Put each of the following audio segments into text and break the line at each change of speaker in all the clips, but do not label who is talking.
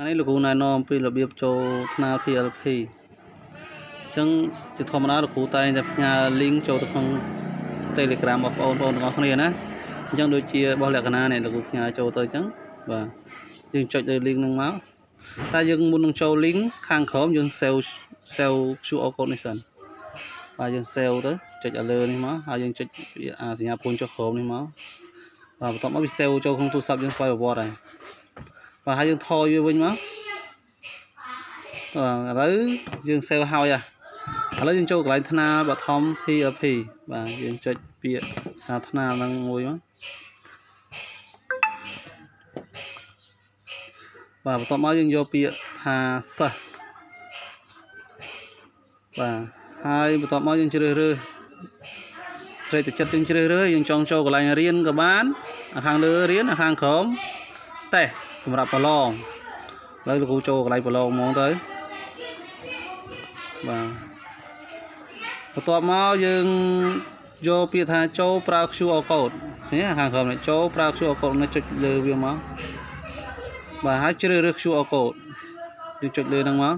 ថ្ងៃនេះលោកគ្រូណែនាំពីរបៀបចូលថ្នាល PLP អញ្ចឹងជាធម្មតាលោកគ្រូតែងតែផ្ញើ link ចូលទៅក្នុង Telegram របស់បងប្អូនទាំងអស់គ្នាណាអញ្ចឹងដូចជារបស់លក្ខណៈនេះលោកគ្រូផ្ញើចូលទៅអញ្ចឹងបាទយើងចុចលើ link ហ្នឹងមកតែយើងមុននឹងចូល link ខាងក្រោមយើង save QR code នេះសិនបាទយើង save ទៅចុចឲ្យលើនេះមកហើយយើងចុចអាសញ្ញាព្រួញចុះក្រោមនេះមកបាទបន្ទាប់មកវា save ចូលក្នុងទូរស័ព្ទយើងស្វ័យប្រវត្តិហើយបាទហើយយើងថយវាវិញមកបាទឥឡូវយើង save ហើយឥឡូវយើងចូលកន្លែងថ្នាលបឋម PLP បាទយើងចុចពាក្យថាថ្នាលហ្នឹងមួយមកបាទបន្ទាប់មកយើងយកពាក្យថាសិស្សបាទហើយបន្ទាប់មកយើងជ្រើសរើសស្រេចតែចិត្តយើងជ្រើសរើសយើងចង់ចូលកន្លែងរៀនក៏បានអាខាងលើរៀនអាខាងក្រោមតេស្តសម្រាប់ប្រឡងឥឡូវលោកគ្រូចូលកន្លែងប្រឡងហ្មងទៅបាទបន្ទាប់មកយើងយកពាក្យថាចូលប្រើ QR code នេះខាងក្រោមនេះចូលប្រើ QR code នេះចុចលើវាមកបាទហើយជ្រើសរើស QR code យើងចុចលើហ្នឹងមក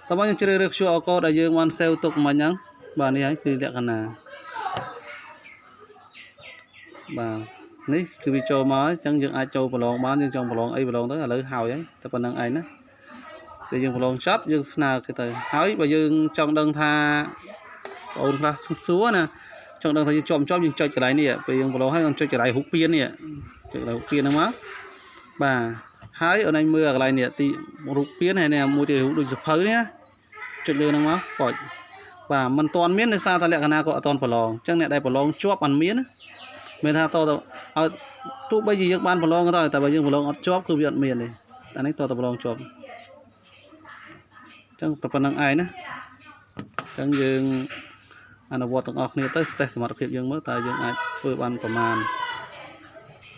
តោះមកយើងជ្រើសរើស QR code ដែលយើងបាន save ទុកមិញហ្នឹងបាទនេះហើយគឺលក្ខណៈបាទនេះគឺវាចូលមកអញ្ចឹងយើងអាចចូលប្រឡងបានយើងចង់ប្រឡងអីប្រឡងទៅឥឡូវហើយហើយតែប៉ុណ្្នឹងឯងណាពេលយើងប្រឡងចប់យើងស្នើគេទៅហើយបើយើងចង់ដឹងថាបងខ្លះសួរណាចង់ដឹងថាយើងជាប់ជាប់យើងចុចកន្លែងនេះពេលយើងប្រឡងហើយយើងចុចកន្លែងរូបពៀននេះចុចកន្លែងរូបពៀនហ្នឹងមកបាទហើយអូនឯងមើលកន្លែងនេះទីរូបពៀនហើយនេះមួយទីរូបដូចសភៅនេះចុចលើហ្នឹងមកប៉ុចបាទមិនទាន់មានដោយសារតែលក្ខណៈក៏អត់ទាន់ប្រឡងអញ្ចឹងអ្នកដែលប្រឡងជាប់អត់មានណាមានថាតទៅឲ្យទោះបីជាយើងបានប្រឡងក៏ដោយតែបើយើងប្រឡងអត់ជាប់គឺវាអត់មានទេអានេះតទៅប្រឡងជាប់អញ្ចឹងតែប៉ុណ្្នឹងឯងណាអញ្ចឹងយើងអនុវត្តទាំងអស់គ្នាទៅតេស្តសមត្ថភាពយើងមើលតើយើងអាចធ្វើបានប្រមាណ